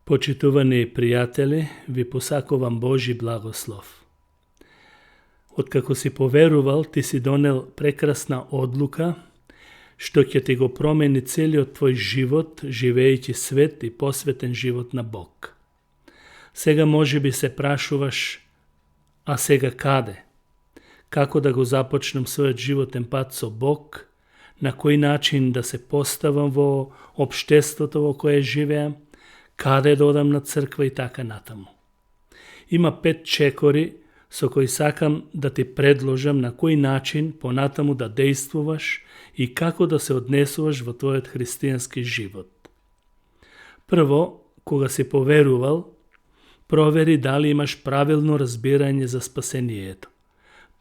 Почитувани пријатели, ви посакувам Божи благослов. Откако си поверувал, ти си донел прекрасна одлука, што ќе ти го промени целиот твој живот, живејќи свет и посветен живот на Бог. Сега може би се прашуваш, а сега каде? Како да го започнем својот животен пат со Бог? На кој начин да се поставам во општеството во кое живеам? Каде да одам на црква и така натаму. Има 5 чекори со кои сакам да ти предложам на кој начин понатаму да действуваш и како да се однесуваш во твојот христијански живот. Прво, кога си поверувал, провери дали имаш правилно разбирање за спасението.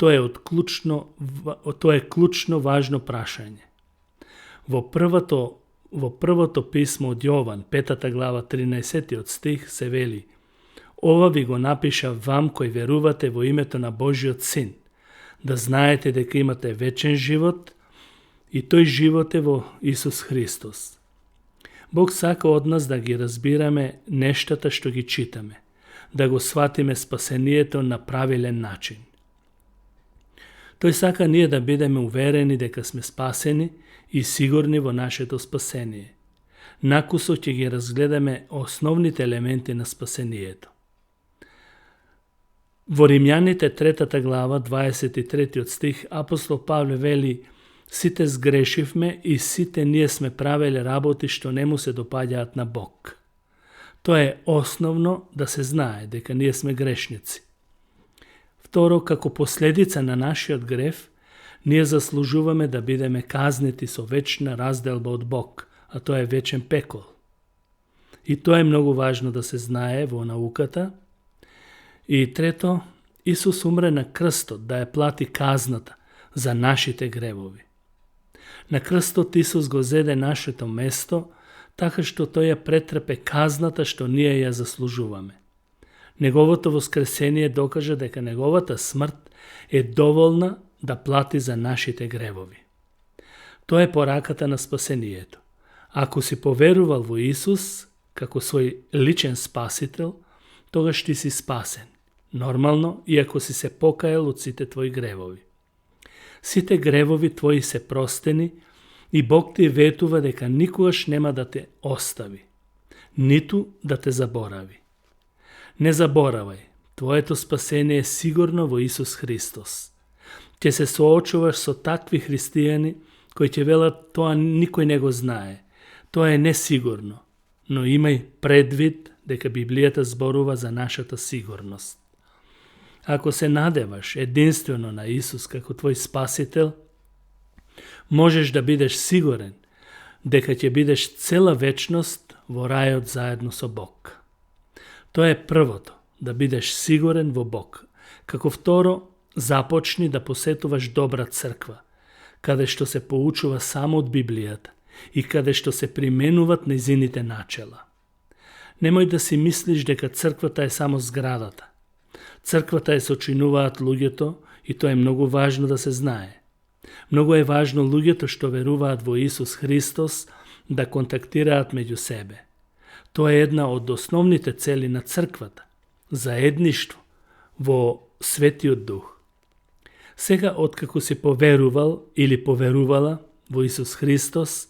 Тоа е клучно важно прашање. Во првото писмо од Јован, 5 глава, 13 стих се вели: Ова ви го напиша вам кои верувате во името на Божиот Син, да знаете дека имате вечен живот и тој живот е во Исус Христос. Бог сака од нас да ги разбираме нештата што ги читаме, да го сватиме спасението на правилен начин. Тој сака ние да бидеме уверени дека сме спасени и сигурни во нашето спасение. Накусо ќе ги разгледаме основните елементи на спасението. Во Римјаните 3 глава, 23 стих, апостол Павле вели: Сите сгрешивме и сите ние сме правеле работи што не му се допаѓаат на Бог. Тоа е основно да се знае дека ние сме грешници. Второ, како последица на нашиот грев, ние заслужуваме да бидеме казнети со вечна разделба од Бог, а тоа е вечен пекол. И тоа е многу важно да се знае во науката. И трето, Исус умре на крстот да ја плати казната за нашите гревови. На крстот Исус го зеде нашето место, така што тој ја претрпе казната што ние ја заслужуваме. Неговото воскресение докажа дека неговата смрт е доволна да плати за нашите гревови. Тоа е пораката на спасението. Ако си поверувал во Исус како свој личен спасител, тогаш ти си спасен. Нормално, иако си се покајал од сите твои гревови. Сите гревови твои се простени и Бог ти ветува дека никогаш нема да те остави, ниту да те заборави. Не заборавај, твоето спасение е сигурно во Исус Христос. Ќе се соочуваш со такви христијани кои ќе велат тоа никој не го знае. Тоа е несигурно, но имај предвид дека Библијата зборува за нашата сигурност. Ако се надеваш единствено на Исус како твој спасител, можеш да бидеш сигурен дека ќе бидеш цела вечност во рајот заедно со Бог. Тоа е првото, да бидеш сигурен во Бог. Како второ, започни да посетуваш добра црква, каде што се поучува само од Библијата и каде што се применуват нејзините начела. Немој да си мислиш дека црквата е само зградата. Црквата е сочинуваат луѓето и тоа е многу важно да се знае. Многу е важно луѓето што веруваат во Исус Христос да контактираат меѓу себе. Тоа е една од основните цели на црквата – заедништво во Светиот Дух. Сега, откако си поверувал или поверувала во Исус Христос,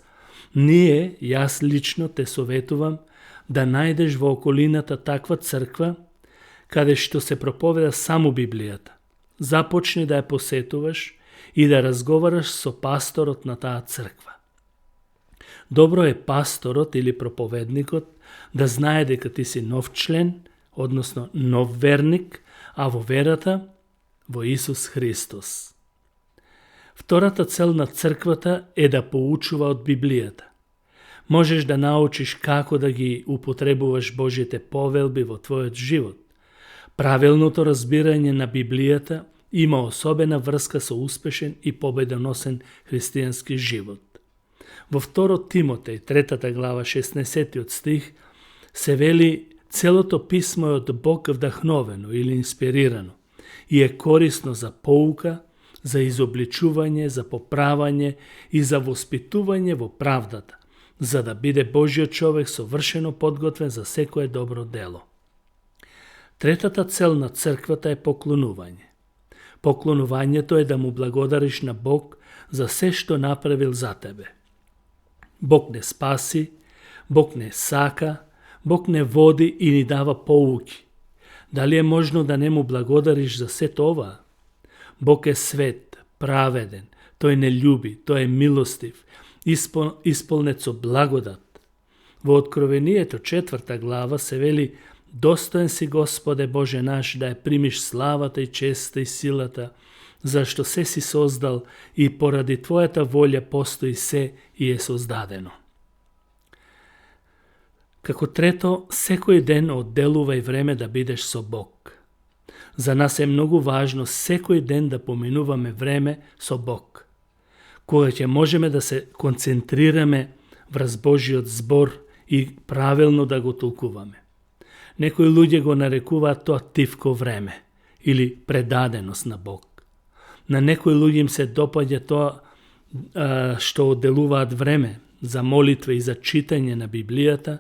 јас лично те советувам да најдеш во околината таква црква, каде што се проповеда само Библијата. Започни да ја посетуваш и да разговараш со пасторот на таа црква. Добро е пасторот или проповедникот да знае дека ти си нов член, односно нов верник, а во верата во Исус Христос. Втората цел на црквата е да поучува од Библијата. Можеш да научиш како да ги употребуваш Божите повелби во твојот живот. Правилното разбирање на Библијата има особена врска со успешен и победоносен христијански живот. Во 2 Тимотеј, 3 глава, 16 стих, се вели: целото писмо е од Бог вдахновено или инспирирано и е корисно за поука, за изобличување, за поправање и за воспитување во правдата, за да биде Божиот човек совршено подготвен за секое добро дело. Третата цел на црквата е поклонување. Поклонувањето е да му благодариш на Бог за се што направил за тебе. Бог не спаси, Бог не сака, Бог не води и ни дава поуки. Дали е можно да не му благодариш за се това? Бог е свет, праведен, тој не љуби, тој е милостив, исполнет со благодат. Во Откровението 4 глава се вели: достоен си, Господе Боже наш, да ја примиш славата и честа и силата, зашто се си создал и поради Твојата волја постои се и е создадено. Како трето, секој ден одделувај време да бидеш со Бог. За нас е многу важно секој ден да поминуваме време со Бог, кога ќе можеме да се концентрираме врз Божиот збор и правилно да го толкуваме. Некои луѓе го нарекуваат тоа тивко време или предаденост на Бог. На некои луѓе им се допаѓа тоа што одделуваат време за молитва и за читање на Библијата.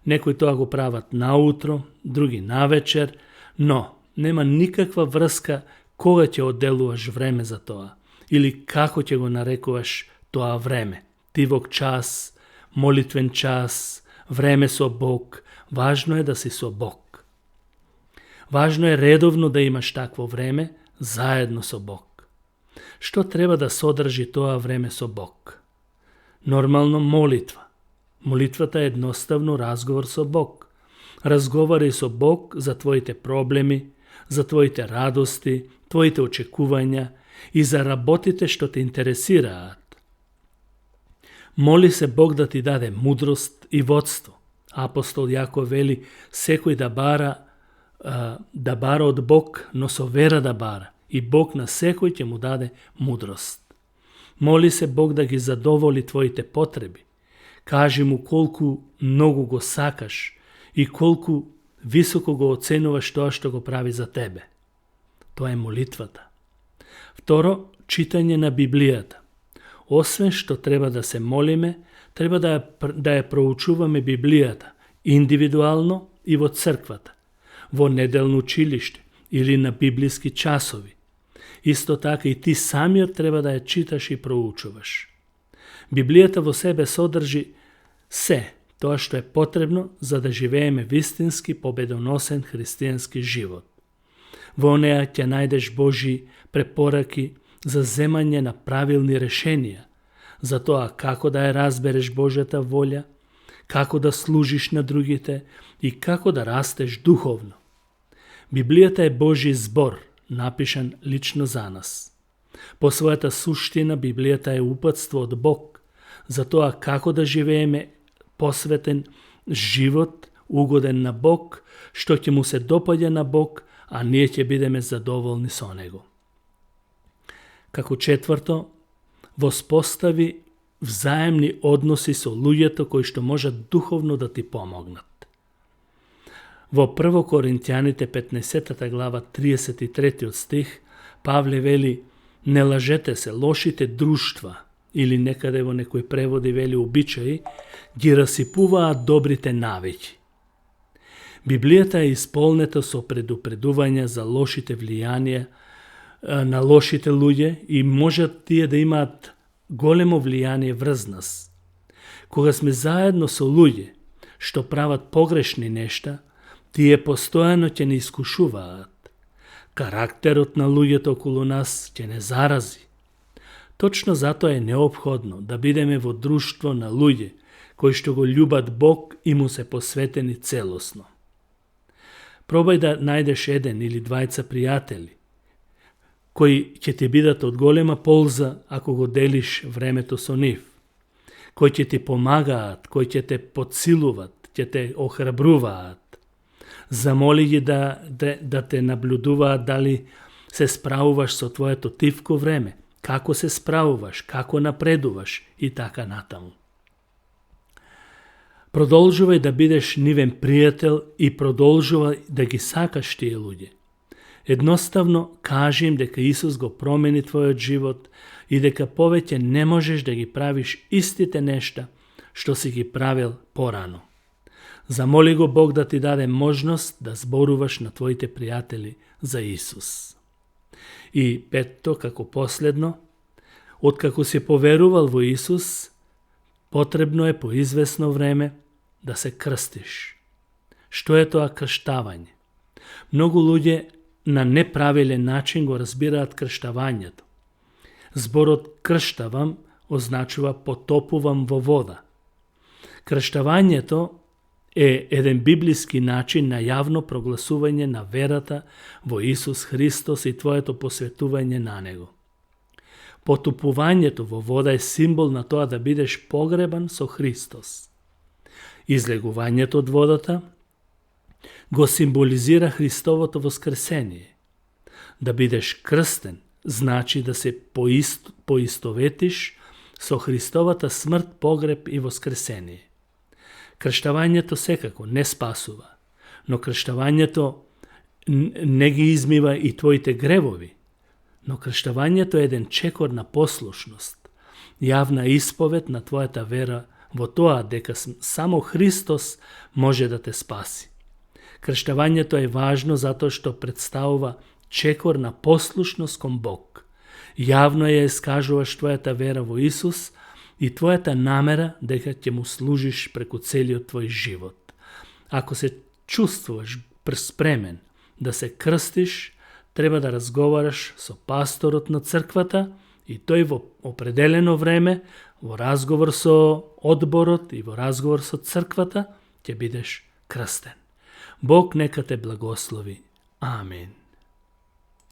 Некои тоа го прават наутро, други навечер, но нема никаква врска кога ќе одделуваш време за тоа или како ќе го нарекуваш тоа време. Тивок час, молитвен час, време со Бог. Важно е да си со Бог. Важно е редовно да имаш такво време заедно со Бог. Што треба да содржи тоа време со Бог? Нормално молитва. Молитвата е едноставно разговор со Бог. Разговарај со Бог за твоите проблеми, за твоите радости, твоите очекувања и за работите што те интересираат. Моли се Бог да ти даде мудрост и водство. Апостол Јаков вели: секој да бара од Бог, но со вера да бара, и Бог на секој ќе му даде мудрост. Моли се Бог да ги задоволи твоите потреби. Кажи му колку многу го сакаш и колку високо го оценуваш тоа што го прави за тебе. Тоа е молитвата. Второ, читање на Библијата. Освен што треба да се молиме, треба да ја проучуваме Библијата индивидуално и во црквата, во неделно училиште или на библиски часови. Исто така и ти самиот треба да ја читаш и проучуваш. Библијата во себе содржи се тоа што е потребно за да живееме вистински победоносен христијански живот. Во неа ќе најдеш Божи препораки за земање на правилни решенија, за тоа како да ја разбереш Божјата волја, како да служиш на другите и како да растеш духовно. Библијата е Божи збор, напишан лично за нас. По својата суштина, Библијата е упатство од Бог за тоа како да живееме посветен живот, угоден на Бог, што ќе му се допаѓа на Бог, а ние ќе бидеме задоволни со Него. Како четврто, воспостави взаемни односи со луѓето кои што можат духовно да ти помогнат. Во 1 Коринтијаните 15 глава 33 стих Павле вели: не лажете се, лошите друштва, или некаде во некои преводи вели обичаи, ги расипуваат добрите навики. Библијата е исполнета со предупредувања за лошите влијанија на лошите луѓе и можат тие да имаат големо влијание врз нас. Кога сме заедно со луѓе што прават погрешни нешта, тие постојано ќе не искушуваат. Карактерот на луѓето околу нас ќе не зарази. Точно затоа е неопходно да бидеме во друштво на луѓе кои што го љубат Бог и му се посветени целосно. Пробај да најдеш еден или двајца пријатели кои ќе ти бидат од голема полза ако го делиш времето со нив, кои ќе ти помагаат, кои ќе те подсилуваат, ќе те охрабруваат. Замоли ги да те наблюдуваат дали се справуваш со твоето тивко време, како се справуваш, како напредуваш и така натаму. Продолжувај да бидеш нивен пријател и продолжувај да ги сакаш тие луѓе. Едноставно кажи им дека Исус го промени твојот живот и дека повеќе не можеш да ги правиш истите нешта što si ги правил порано. Замоли го Бог да ти даде можност да зборуваш на твоите пријатели за Исус. И петто, како последно, откако си поверувал во Исус, потребно е по известно време да се крстиш. Што е тоа крштавање? Многу луѓе на неправилен начин го разбираат крштавањето. Зборот крштавам означува потопувам во вода. Крштавањето е еден библиски начин на јавно прогласување на верата во Исус Христос и твоето посветување на Него. Потопувањето во вода е символ на тоа да бидеш погребан со Христос. Излегувањето од водата го символизира Христовото воскресение. Да бидеш крстен значи да се поистоветиш со Христовата смрт, погреб и воскресение. Крштавањето секако не спасува, но крштавањето не ги измива и твоите гревови. Но крштавањето е еден чекор на послушност, јавна исповед на твојата вера во тоа дека само Христос може да те спаси. Крштавањето е важно затоа што представува чекор на послушност кон Бог. Јавно ја искажуваш твојата вера во Исус и твојата намера дека ќе му служиш преку целиот твој живот. Ако се чувствуваш спремен да се крстиш, треба да разговараш со пасторот на црквата и тој во определено време, во разговор со одборот и во разговор со црквата, ќе бидеш крстен. Бог нека те благослови. Амин.